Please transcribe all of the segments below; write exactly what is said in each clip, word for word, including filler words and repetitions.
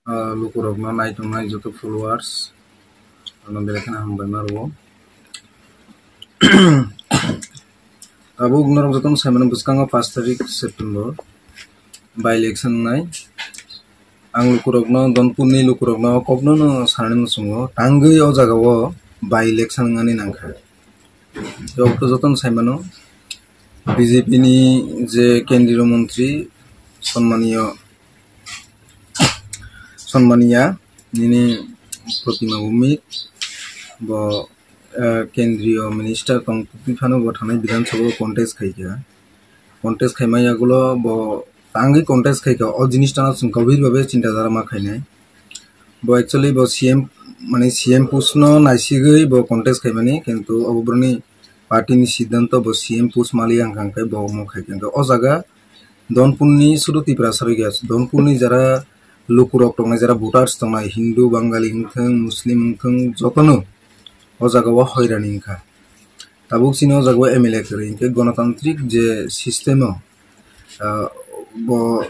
Ah, lukurokno naitongnai joto followers, ano belai kheno hambai ma rwo. Tabuk norok jotono sai mano, bwskango pash tarik September by election wngnai. Ang lukurokno, Donpurni lukurokno kokno no sanani muchungo, tangwi o jagao by election wngnani nangkha. Tei obo to jotono sai mano, B J P ni je kendriyo montri, sonmaniyo, sonmaniya, nini Protima Bhumik, bo, eh, kendriyo minister tong twi phano bo thanai Bidhan Sabha o contest khai kha. Contest khaima yagulo bo tangwi contest khai kha, o jinis tano chwng gobhir bhabe chinta dhara ma khainai. Bo actually bo C M, mane C M post no naisigwi bo contest khaimani, kintu obo boroni party ni siddhanto, bo C M post maliya hwnkha hwnkhe bo omo khai kha. O jaga Donpurni sudu Tiprasa rwgya, Donpurni jara lukurok tongnai, jara voters tongnai, Hindu, Bangali wngthung, Muslim wngthung, jotono o jaga o hoirani wngkha. Tabuk chini o jaga o M L A kwrwi, hwnkhe gonotantrik je system o, ah, bo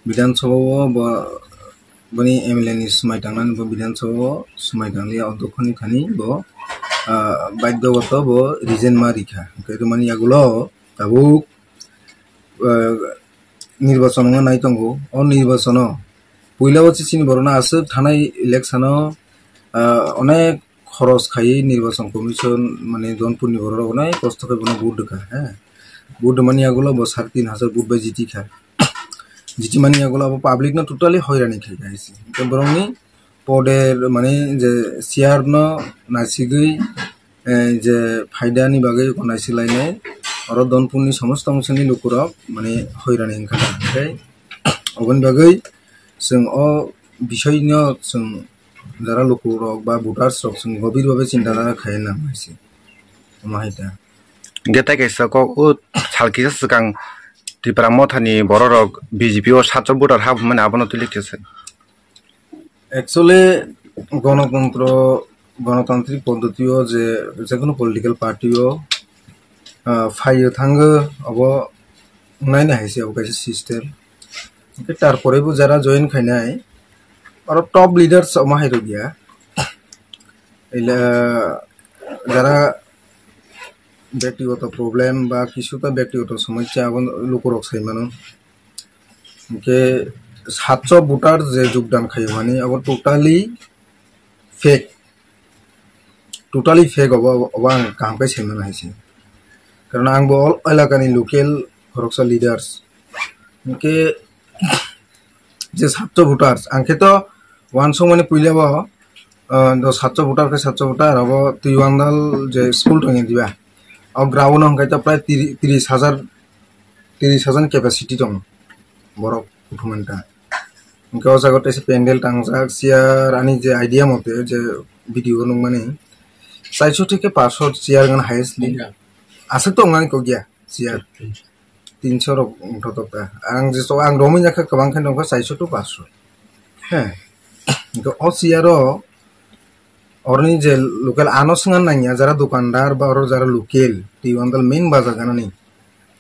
Bidhan Sabha o bo, boni M L A ni swmai tangnani bo Bidhan Sabha o swmai tangliya, o dokhani thani bo, ah, baidhyogoto bo resign ma rikha. Hwnkhe rwmani yagulo tabuk, ah, nirbachon wngna nai tongo. O nirbachono puila o chini borokno aswk thanai election o, ah, onek khoros khaiwi nirbachon commission, mane, Donpurni borok rok onek kosto khe bono vote rwkha, he. Vote rwmani yagulo bo sare tin hajar vote bai jitikha. Jitimani yagulo abo public no totally hoirani khaikha hai se. Hwnkhe borokni poder, mane, je chair no naisigwi, eh, je phaidani bagwi naisiglainai, oro Donpurni somosto ongsoni lukurok, mane, hoirani wngkha. Hwnkhe oboni bagwi chwng o bisoino chwng jara lukurok ba voters rok chwng gobhir bhabe chinta dhara khai nang hai se. Omo hai ta. Hwnkhe tai kaisa kok o sal kisa swkang Tipra Mothani bororok B J P o satso voter hap hwnmani abono twi likhe se. Actually, gonotantro, gonotantrik poddoti o je, je kono political party o, ah, phaiyo thango, abo naina hai se, abo kaisa system. Hwnkhe tarpore bo jara join khainai, aro top leaders omo hai rwgya. Ila jara bektigoto problem ba kisuta bektigoto somosya abo lukurok sai mano. Hwnkhe satso voter je jogdan khaimani abo totally fake, totally fake obo, obo ang kaham khe sai mano hai se. Karon ang bo ol elakani local khoroksa leaders. Hwnkhe je satso voters, ang khe to wansukmani puila bo, ah, do satso voter khe satso voter, abo Twiwandal je school tongya diba, o ground o hwnkhe to prai tiri-, tiris hajar, tiris hajar capacity tong borok kuthumani ta. Hwnkhe o jaga o teisa pandal tangjak, chair, ani je idea mote je video o nukmani, chaiso theke paso chair wngkha highest ni. Aswk to wngnani kok ya chair. Tinso rok wngthotok ta. Ang je so ang romwi jakha kwbang khe nukha chaiso to paso. He. Hwnkhe o chair o oroni je local ano swngan nangya jara dukandar ba oro jara local, Twiwandal main bazar ganani.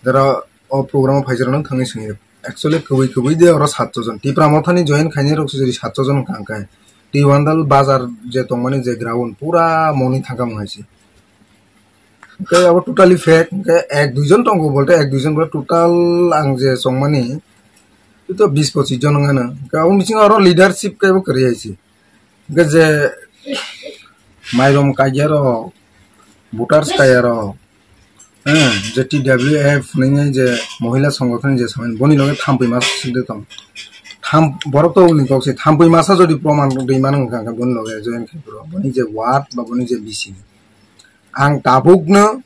Jara o program o phaijarano thangwi swngi. Actually, kwbwi kwbwi de oro satso jon. Tipra Mothani join khainai rok se jodi satso jon wngkha hwnkhe. Twiwandal bazar je tongmani je ground pura moni thangkha mung hai se. Hwnkhe abo totally fake, hwnkhe ek dui jon tongo bolte ek dui jon bolte total ang je chongmani, to bis pochis jon wngano. Hwnkhe abo bisingo oro leadership khe bo kwrwi hai se. Hwnkhe je mairum kaiya rok, voters kaiya rok, eh, je T W F hwnwi je mohila songothon je samani, boni loge thampui masa side tong. Tham-, borok to ni kok se thampui masa jodi proman rwi mano wngkha, hwnkhe boni loge join khai bro. Boni je ward ba boni je B C ni. Ang tabukno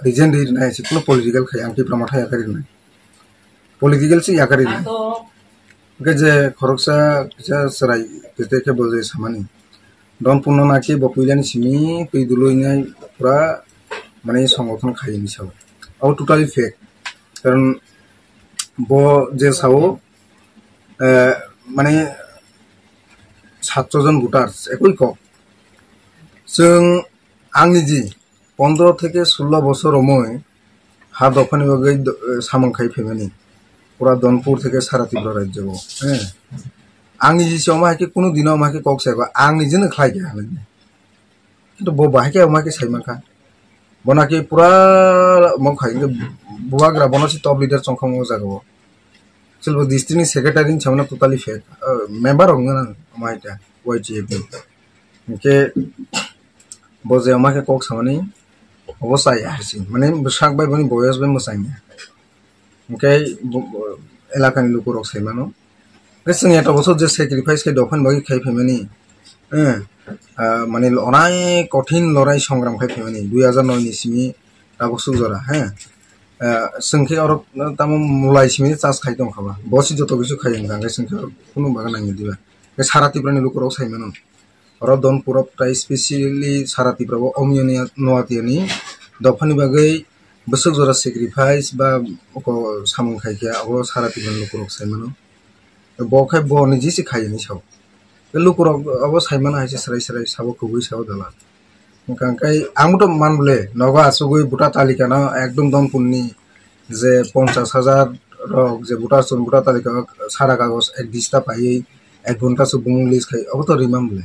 resign rwi rwnai, se kuno political khai ang Tipra Motha yakarwi rwnai. Political se yakarwi rwnai. Hwnkhe je khoroksa kisa chwrai tete khe bo je samani. Don Purno na khe bo puilani simi twi dului nai pura mane songothon khai ni sao. Abo totally fake. Karon bo je sao, eh, mane satso jon voters ekoi kok. Chwng ang niji pondro theke sullo bosor romwi ha dophani bagwi do-, samung khai phaimani. Pura Donpur theke sara Tripura rajyo o, he. Ang niji se omo hai khe kunu dino omo hai khe kok sai ba, ang nijeno khlai kha hinwi. Kintu bo bahai khe omo hai khe sai mankha. Bo naki pura omo khai khe bubagra bono se top leader chongkha o jaga o. Chwlbo district ni secretary ni samano totally fake, ah, member rok wngna nang omo hai ta Y T F ni. Hinkhe bo je omo hai khe kok samani obo chaya hai se. Mane bwsak bai boni boyos bai mwchangya. Hinkhe bo, bo elakani lukurok sai mano. Hinkhe chwng eto bosor je sacrifice khe dophani bagwi khai phaimani, eh, ah, mane onek kothin lorai songram khai phaimani, dui hajar noi ni simi tabuk suk jora, he. Ah, chwng khe oro tamo mulai simi chas khai tong kha ba. Bo se joto kisu khai wngkha, hinkhe chwng khe oro kunu bagwi nangya diba. Hinkhe sara Tripura ni lukurok sai mano. Oro Donpuro tai specially sara Tripura o Omiyoni Noatia ni dophani bagwi bwswk jora sacrifice ba oko samung khai khe abo sara Tripura ni lukurok sai mano. Bo khai bo niji se khai hinwi sao. Tei lukurok abo sai mano hai se swrai swrai sabo kubui sao dala. Hwnkha khe ang bo to man bole nogo achugwi voter talika no ekdom Donpur ni je ponchas hajar rok je voter chwng voter talika o sara kagoj ek dista paiwi ek ghonta se bumung list khai obo to rima bole.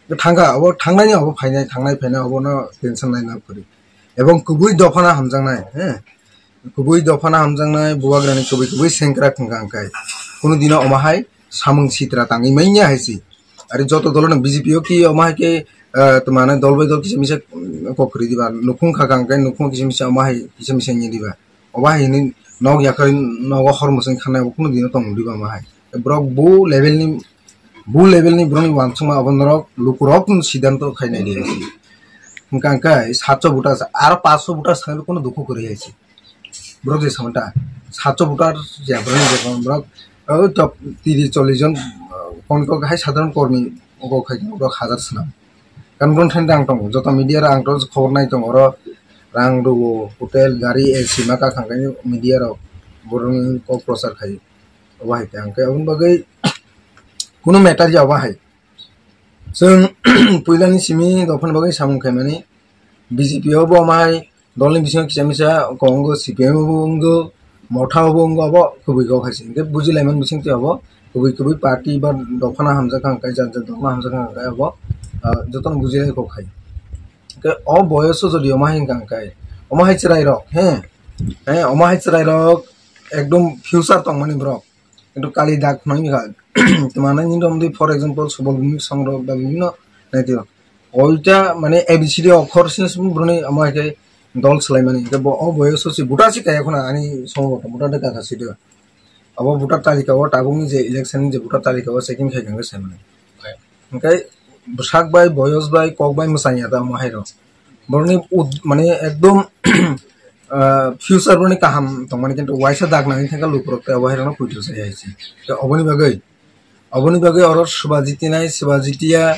Thangkha, abo thangnai ni abo phainai, thangnai phainai abo no tension nai na phuri. Ebong kubui dophano hamjaknai, he. Kubui dophano hamjaknai, bubagrani kubui kubui sengkrak wngkha hwnkhe. Kunu dino omo hai samung sitra tangwi manya hai se. Ari joto dolo no B J P o ki omo hai khe, ah, tmane dol bai dol kisa misa, mm, kok kwrwi diba. Nukhung kha kha hwnkhe nukhung kisa misa omo hai kisa misa wngya diba. Obo hai hinwi nok yakarwi nogo hor mwswng khanai, obo kunu dino tong diba omo hai. Borok bo level ni, bo level ni borok ni uansukma obo norok lukurok siddhanto khai nai di hai se. Hwnkha hwnkhe satso voter aro paanch so voter thangwi kunu dukhu kwrwi hai se. Borok je samanta satso voter je borok ni je borok o top tiris chollish jon, uh, kon kok hai sadharon kormi obo khai borok hajar swnam. Kan bon thani rang tongo, joto media rok ang to khobor nai tongo, oro rang rwo, hotel, gari, A C ma kakhang khe media rok borokni kok prochar khai. Obo hai khe ang khe aboni bagwi kunu matter ya obo hai. Chwng puilani simi dophani bagwi samung khaimani B J P o bo omo hai Dolni bisingo kisa misa wngkha, wngkha C P M bo wngkha, Motha bo wngkha, abo kubui kok hai se. Hingke bujilaimani bisingtwi abo kubui kubui party ba dophano hamjak kha, hingke jat jat dophano hamjak kha, hingke abo, ah, jotono bujilai kok hai. Hingke o boyoso jodi omo hai wngkha, hingke omo hai chwrairok, he, he, omo hai chwrairok ekdom future tongmani borok. Kintu kali dak phunang kha. Tuma nang ni romdi, for example, Subal Bhumik Song rok da bibhinno naitio. Oita mane A B C D okhor sin sin bruni ama ke dol selaimani. Ke bo o boyoso si buta si kaya khuna ani song rok buta de kaka si de. Abo buta talika o tabuk ni je election ni je buta talika o checking khai kang se mane. Hingke bwsak bai, boyos bai, kok bai mwchangya da omo hai rok. Borokni ud-, mane ekdom, ah, future borokni kaham tongmani, kintu waisa dak nangwi thangkha lukurok tei obo hai rokno poito chaya hai se. Tei oboni bagwi, oboni bagwi oro swbaji tinai, swbaji tiya,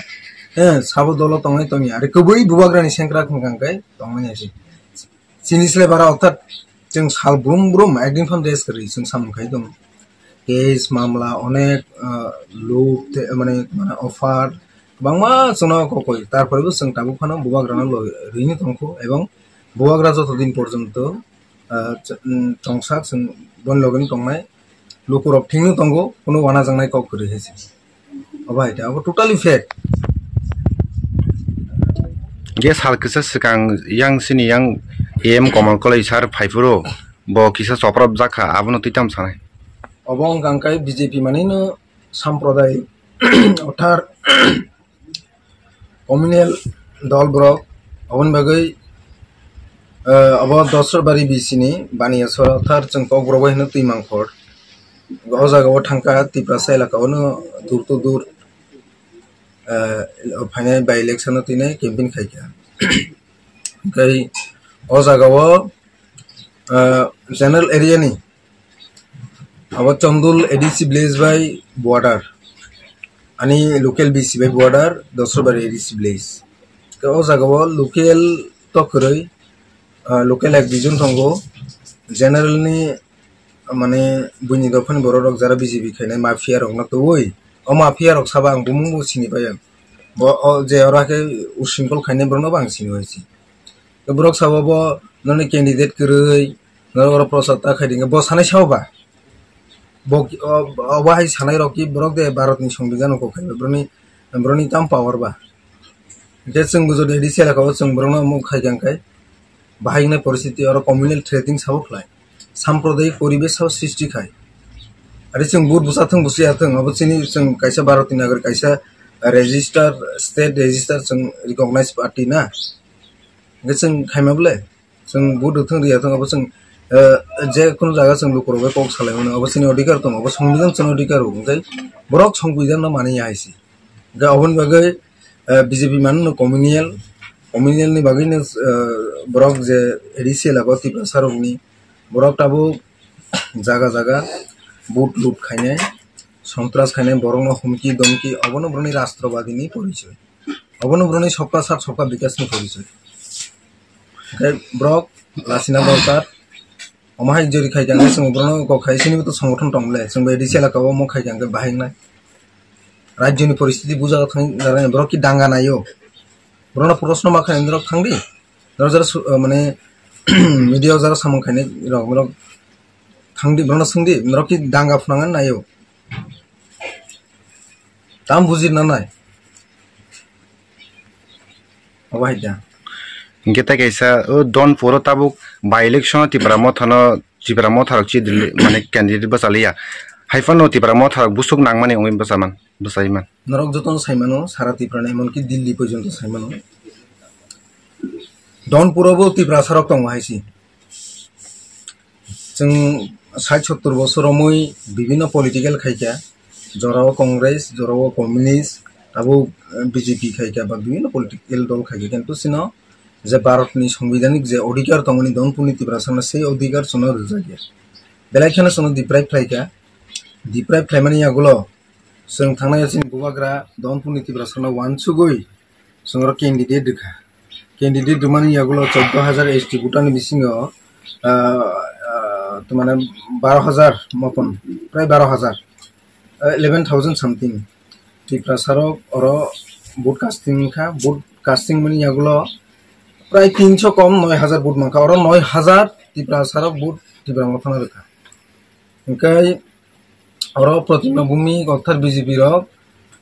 eh, sabo dolo tongnai tongya. Ari kubui bubagrani sengkrak hwnkha hwnkhe tongmani hai se. Chini slai bara orthat chwng sal brum brum ekdin phano rest kwrwi chwng samung khai tongo. Case, mamla, onek, ah, loot, te-, mane, mane offer, kwbangma chwngno kokoi. Tarpore bo chwng tabuk phano bubagrano loi rwini tongkho, ebong bubagra joto din porjonto, ah, ch-, mm, tongsak chwng boni logeno tongnai, lukurok thwngno tongo, kuno wanajaknai kok kwrwi hai se. Obo hai ta, obo totally fake. Ge sal kisa swkang yang sini yang A M Komal Kolai sir phaiphuru bo kisa choprop jakha, abono twi tam sanai. Obo wngkha hwnkhe B J P manino samprodai othar communal dol borok, oboni bagwi, eh, obo Dosra Bari B C ni Baniyasora othar chwng Kokborok bai hino Twimangkhor. O jaga o thangkha Tiprasa elaka o no door to door, eh, phainai by election o twinai campaign khaikha. Tei o jaga o, eh, general area ni abo Chondul A D C village bai border, ani local B C bai border, Dosra Bari A D C village. Tei o jaga o local to kwrwi, ah, local ek dijon tongo, general ni, mane, buini dophani borok rok jara B J P khainai mafia rok no tubui, o mafia rok sabo ang bumung bo sini pai ang. Bo, o, je oro khe usingkol khainai borok no bo ang sini pai si. Tei borok sabo bo noni candidate kwrwi, norok oro prochar ta khai di, bo sanai sao ba? Bo, o, obo hai sanai rok ki borok de Bharat ni songbidhan o kok khai ba, boroni, boroni tam power ba. Hingke chwng bo jodi A D C elaka o chwng borokno omo khai kha hingke bahai wngnai poristhiti oro communal threatening sabo khlai, sampradayik poribesh sabo srishti khai. Ari chwng vote bwsa thwng bwsaya thwng, abo chini chwng kaisa Bharat ni nagorik, kaisa register, state register chwng recognized party na. Hingke chwng khaima bole? Chwng vote rwthwng rwya thwng abo chwng, eh, je kunu jaga chwng lukurok bai kok salai mano, abo chini odhikar tongo, abo songbidhan chini odhikar o, hwnkhe borok songbidhan no mani ya hai se. Hwnkhe aboni bagwi, eh, B J P mano no communal, communal ni bagwi no, eh, borok je A D C elaka o Tiprasa rokni borok tabuk jaga jaga vote loot khainai, sontras khainai, borokno humki domki, obono borokni rastrodini porichoi. Obono borokni sobka sat sobka bikas ni porichoi. Hwnkhe borok lachina dorkar. Omo hai jori khai khe ang chwng borokno kok khai, chini bo to songothon tong le, chwng bai A D C elaka o omo khai khe ang bahai wngnai. Rajyoni poristhiti buja thang, borok ki danga naio. Borokno proshno ma khai, norok thang di. Norok jara su-, mane, media o jara samung khainai rok, borok thang di, borokno swng di, norok ki danga phunang naio. Tam bujir nanai. Obo hai da. Hingke tai kaisa, o Donpuro tabuk by election o Tipra Mothano, Tipra Motha rok chi dili, mane candidate bwchaliya. Haiphano Tipra Motha rok busuk nangmani wngwi bwchaman, bwchaiman. Norok jotono saimano, sara Tipra ni, emonki Delhi porjonto saimano. Donpuro bo Tiprasa rok tongo hai si. Chwng sait sottor bosor romwi bibinno political khaikha, jorao Congress, jorao Communist, abo, eh, B J P khaikha, ba bibinno political dol khaikha, kintu chwngno je Bharatni songbidhanik je odhikar tongmani Donpurni Tiprasano sei odhikar chwngno rwjakya. Belai kheno chwngno deprive khlaikha, deprive khlaimani yagulo chwng thangnai chini bubagra Donpurni Tiprasano wansugwi chwngno candidate rwkha. Candidate rwmani yagulo chauddho hajar S T voter ni bisingo, ah, ah, to mane baro hajar moton, prai baro hajar, ah, eleven thousand something. Tiprasa rok oro vote casting wngkha, vote casting mani yagulo prai tinso kom noi hajar vote mankha, oro noi hajar Tiprasa rok vote Tipra Mothano rwkha. Hingke oro Pradyumna Bhumik orthat B J P rok,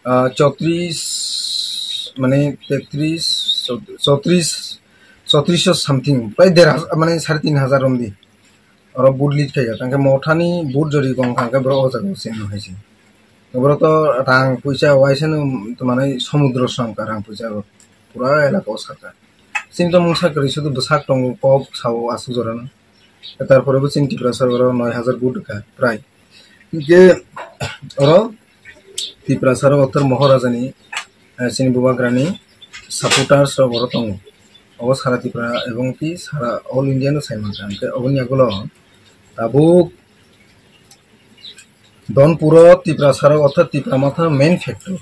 ah, chotris, mane tetris, chotris, chotris something, prai der hajar, mane sare tin hajar romdi. Oro vote lead khaikha, tangkhe Mothani vote jori kong kha, hingke borok o jaga o chenno hai se. Borok to rang puisa waisa no, to mane somudro song ka rang puisa rok. Pura elaka o sakha. Chini to mungsa kwrwi sudu bwsak tongo, kok sao aswk jorano. Tarpore bo chini Tiprasa oro noi hajar vote rwkha, prai. Hingke oro Tiprasa rok Uttor Maharaja ni, eh, chini bubagra ni supporters rok oro tongo. Obo sara Tripura ebong ki sara all India no sai mankha. Hingke oboni yagulo tabuk Donpuro Tiprasa rok orthat Tipra Motha main factor,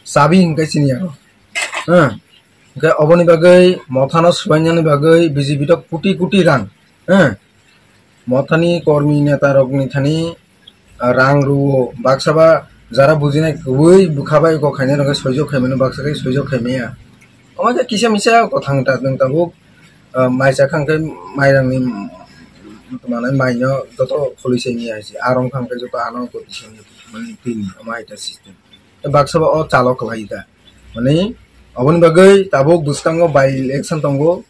chabi hingke chini yago. Hingke oboni bagwi Mothano swbainani bagwi B J P to koti koti rang, eh, Mothani kormi neta rokni thani, ah, rang rwo, baksa ba jara bujinai kwbwi bwkha bai kok khainai rok khe soijak khaimano, baksa khe soijak khaimaya. Omo khe kisa misa kothang ta nwng tabuk, ah, mai chakha hwnkhe mairangni, mm, manai maino joto kholi se ni hai se, arong kha hwnkhe joto ano koti se ni mani twi ni omo hai ta system. Baksa ba o chalo kwlai ta. Mani, oboni bagwi tabuk bwskango by election tongo.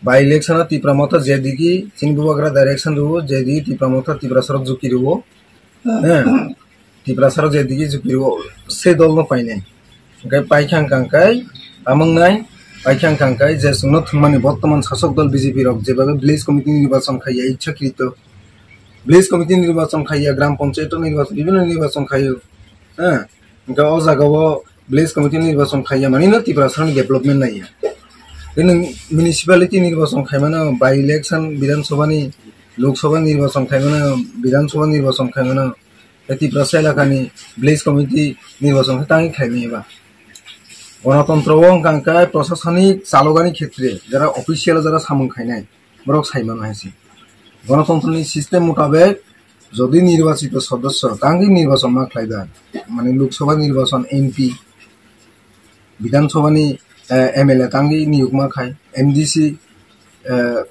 By election o Tipra Motha jedigi chini bubagra direction rwo, jedigi Tipra Motha Tiprasa rok juki rwo. Eh, Tiprasa rok jedigi juki rwo, se dol no painai. Hingke paikha hingka hingkai, tamung nai, paikha hingka hingkai, je chwngno thwngmani bottoman sasok dol B J P rok jebabe village committee nirbachon khaiya, ichhakrito. Village committee nirbachon khaiya, gram panchayat nirbachon, bibhinno nirbachon khaio. Eh, hingke o jaga o village committee nirbachon khaiya mani no Tiprasa ni development naiya. Tei nwng municipality nirbachon khaimano, by election Bidhan Sabha ni, Lok Sabha nirbachon khaimano, Bidhan Sabha nirbachon khaimano, tei Tiprasa elaka ni village committee nirbachon khe tangwi khaimani ba. Gonotontro o wngkha hwnkhe prosasonik chalogani khetre jara official jara samung khainai borok sai mano hai se. Gonotontro ni system mutabek jodi nirbachito sodosyo tangwi nirbachon ma khlai ba, mane Lok Sabha nirbachon M P, Bidhan Sabha ni, eh, M L A tangwi niyok ma khai, M D C, eh,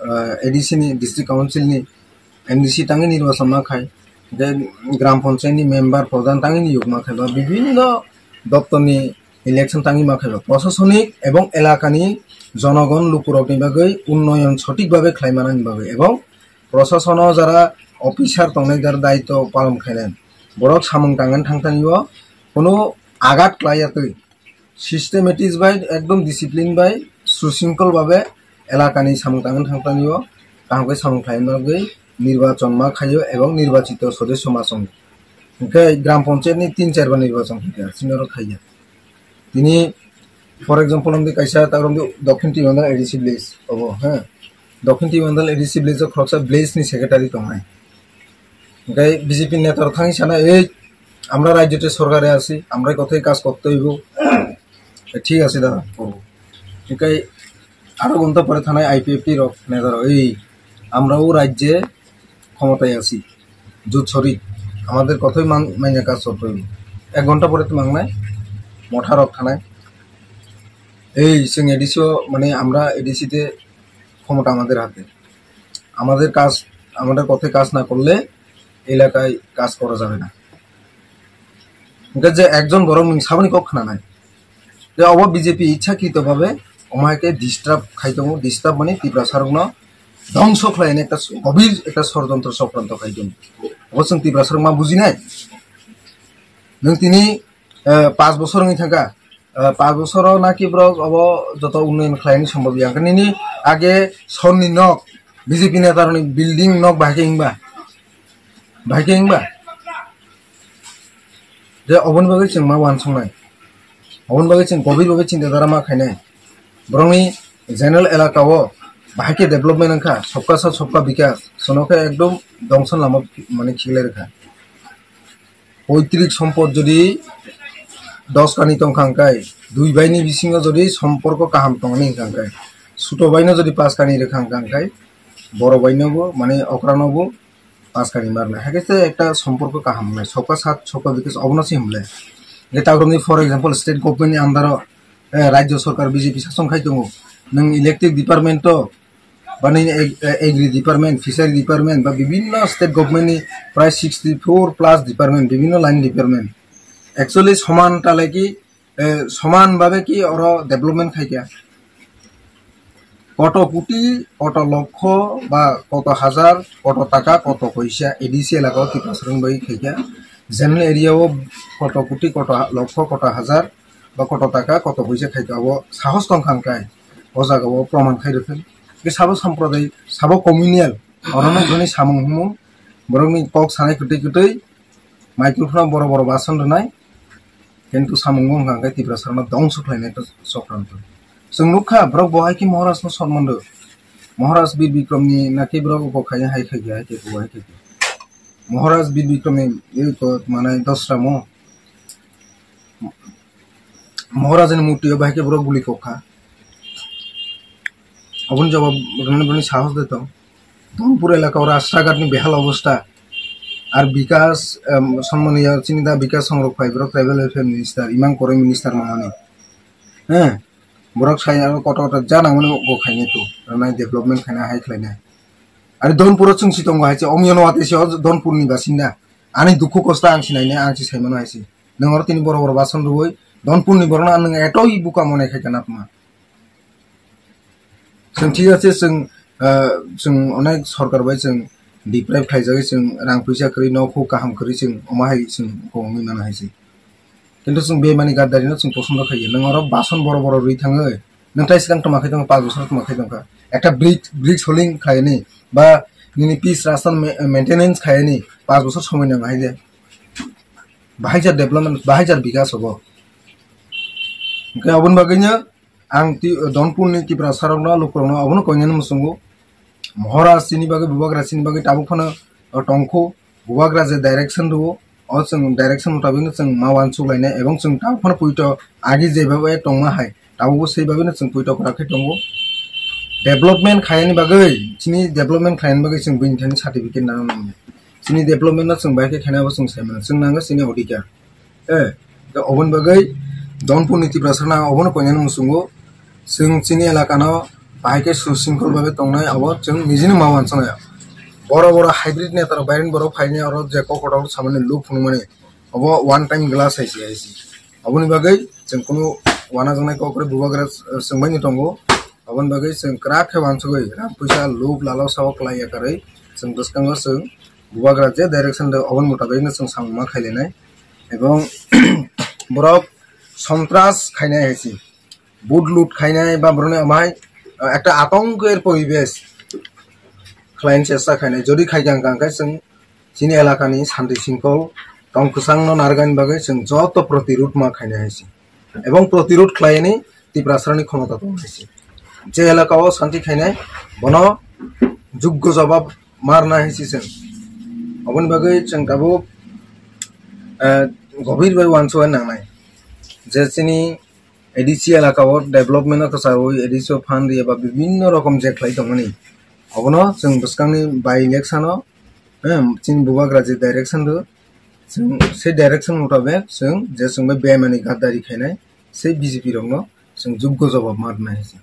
eh, A D C ni, District Council ni M D C tangwi nirbachon ma khai, je gram panchayat ni member pradhan tangwi ni yokma khe ba bibhinno doptor ni election tangwi ma khe ba prosasonik ebong elaka ni jonogon lukurok ni bagwi unnoyon sothik bhabe khlai mana ni bagwi ebong prosasono jara officer tongnai jara daityo palon khainai borok samung tangwi thangtani o kono agat khlai ya twi systematic bai ekdom discipline bai sushrinkol bhabe elaka ni samung tangwi thangtani o kaham khe samung khlai bagwi nirbachon ma khaio ebong nirbachito sodosyo ma chongo. Hwnkhe gram panchayat ni tin char bar nirbachon khaikha, chini oro khaiya. Tini, for example, wngdi kaisa, ta wngdi Dokhin Tibandal A D C village, obo, ha? Dokhin Tibandal A D C village o khoroksa village ni secretary tongnai. Hwnkhe B J P neta rok thangwi sana, "Ei, আমরা রাজ্যতে সরকারে আছি, আমরা কথাই কাজ করতে হইব।" ঠিক আছে দাদা, করবো। Hwnkhe আরো ঘন্টা পরে থানায় I P F T rok, neta rok, "Ei, আমরাও রাজ্যে ক্ষমতায় আছি, জোট শরিক, আমাদের কথাই মান-, মাইনা কাজ করতে হইব।" এক ঘন্টা পরে তো মাংনায়, মঠা রক থানায়, "এই সিং এডিসি, মানে আমরা এডিসিতে ক্ষমতা আমাদের হাতে, আমাদের কাজ, আমাদের কথায় কাজ না করলে এলাকায় কাজ করা যাবে না।" Hwnkhe je ekjon borok nwng saboni kok khna nai. Je obo B J P ichhakrito bhabe omo hai khe disturb khai tongo, disturb mani Tiprasarokno dhongso khlaina ekta gobhir ekta sorojontro chokranto khai tongo. Obo chwng Tiprasarok ma bujinai? Nwng tini, eh, panch bosor wngwi thangkha, eh, panch bosoro naki borok obo joto unnoyon khlaini sombhob ya. Hwnkhe nini age sorni nok, B J P netarokni building nok bahai khe wngba? Bahai khe wngba? Je oboni bagwi chwng ma uansuknai. Oboni bagwi chwng gobhir bagwi chinta dhara ma khainai. Borokni general elaka o bahai khe development wngkha, sabka saath sabka bikas. Chwngno khe ekdom dongson lama mane khiklai rwkha. Poitrik sompot jodi dos kani tongkha hwnkhe, dui baini bisingo jodi somporko kaham tongni hwnkha hwnkhe, suto baino jodi pas kani rwkha hwnkha hwnkhe, boro bainobo, mane okranobo pas kani marnai. Hakhe se ekta somporko kaham wngnai. Sabka saath sabka bikas obono se hwnle. Je takrokni, for example, state government ni under o, eh, rajyo sarkar B J P sason khai tongo. Nwng electric department o, ba nini ag-, eh, agri department, fishery department, ba bibhinno state government ni prai sixty four plus department, bibhinno line department. Actually, soman talai ki, eh, soman bhabe ki oro development khai kha. Koto kuti, koto lokho, ba koto hajar, koto taka, koto poisa, A D C elaka o Tiprasarok bai khai kha. General area o koto kuti, koto ha-, lokho, koto hajar, ba koto taka, koto poisa khai kha, abo sahos tong kha hwnkhe o jaga o proman khai rwkha. Ke sabo sampradayik, sabo communal, orono joni samung humung, borokni kok sanai kwtwi kwtwi, microphone boro boro bason rwnai, kintu samung wngkha hwnkhe Tiprasarokno dongso khlainai to chokranto. Chwng nukha, borok bo hai khe Maharaj no sonman rw. Maharaj Bir Bikram ni naki borok bo khaina hai khai khe, hai khe, bo hai khe. Maharaj Bir Bikram ni, ei ko, manai dosra mo. Maharaj ni murti o bahai khe borok guli kok kha. Oboni jawab rwna bini sahos de tong. Dhonpur elaka o Rastaghat ni behal obostha. Ar Bikas, em, Sonmaniya chini da Bikas Songrok phai borok tribal welfare minister, imang koroi minister mamani. He, borok sai aro kotor kotor ja nangmani bo khainai to, rwnai development khainai hai khlainai. Ari Dhonpur o chwng si tongo hai se, omyano wate se o Dhonpur ni basinda. Ani dukhu kosto ang sinai ne, ang si saimano hai se. Nwng oro tini boro boro bason rwui, Dhonpur ni borokno nwng etoi buka monai khai kana tma. Chwng thik ache, chwng, ah, chwng onek sorkar bai chwng deprive khaijagwi, chwng rang puisa kwrwi, nok huk kaham kwrwi chwng omo hai chwng kongwi mano hai se. Kintu chwng bemani gaddarino chwng posondo khaiya. Nwng oro bason boro boro rwi thangwi, nwng tai swkang tma khai tongkha, panch bosor tma khai tongkha. Ekta brick, brick soling khaini, ba nini pitch rasta ma-, maintenance khaini, panch bosor somoi nango hai de. Bahai jar development, bahai jar bikas obo. Hwnkhe oboni bagwino ang ti-, Dhonpur ni Tiprasarokno, lukurokno obono koinani muchungo. Maharaj chini bagwi, Bubagra chini bagwi tabuk phano, o, tongkho. Bubagra je direction rwo, o chwng direction mutabikno chwng ma uansuk lainai, ebong chwng tabuk phano poito agi jebhabe tongma hai, tabukbo sei bhabeno chwng poito kwrak khe tongo. Development khainani bagwi, chini development khainani bagwi chwng buini thani certificate nana nango. Chini development no chwng bai khe khainai abo chwng sai mano, chwng nango chini odhikar. Eh, oboni bagwi Dhonpur ni Tiprasarokno ang obono koinani muchungo, chwng chini elakano bahai khe sushrinkhol bhabe tongnai, abo chwng nijini ma uansuknai. Boro boro hybrid neta rok, Bairen borok phaini oro je kok kotor samani loop phunukmani, obo one time glass hai se, hai se. Aboni bagwi chwng kunu wanajaknai kok rok bubagra, eh, chwng baino tongo. Aboni bagwi chwng kwrak khe wansugwi rang puisa loop lalo sao kwlai ya karwi chwng bwskango chwng bubagra je direction rw oboni mutabikno chwng samung ma khailainai. Ebong borok sontras khainai hai se. Vote loot khainai ba borokni amai, ah, ekta atongker poribesh khlaina chesta khainai. Jodi khaikha hwnkha hwnkhe chwng chini elakani santi singkol tong kwchangno narwkani bagwi chwng joto protirud ma khainai hai se. Ebong protirud khlaini Tiprasarani khomota tong hai se. Je elakao santi khainai bono juggo jobab marna hai se chwng. Oboni bagwi chwng tabuk, eh, gobir bai wansugwi nangnai. Je chini A D C elakao development o kwcharwi A D C o fund rwya ba bibinno rokom je khlai tongmani, obono chwng bwskangni by election o, eh, chini bubagra je direction rw, chwng se direction mutabek chwng je chwng bai bemani gaddari khainai se B J P rokno chwng juggo jobab ma rwnai hai se.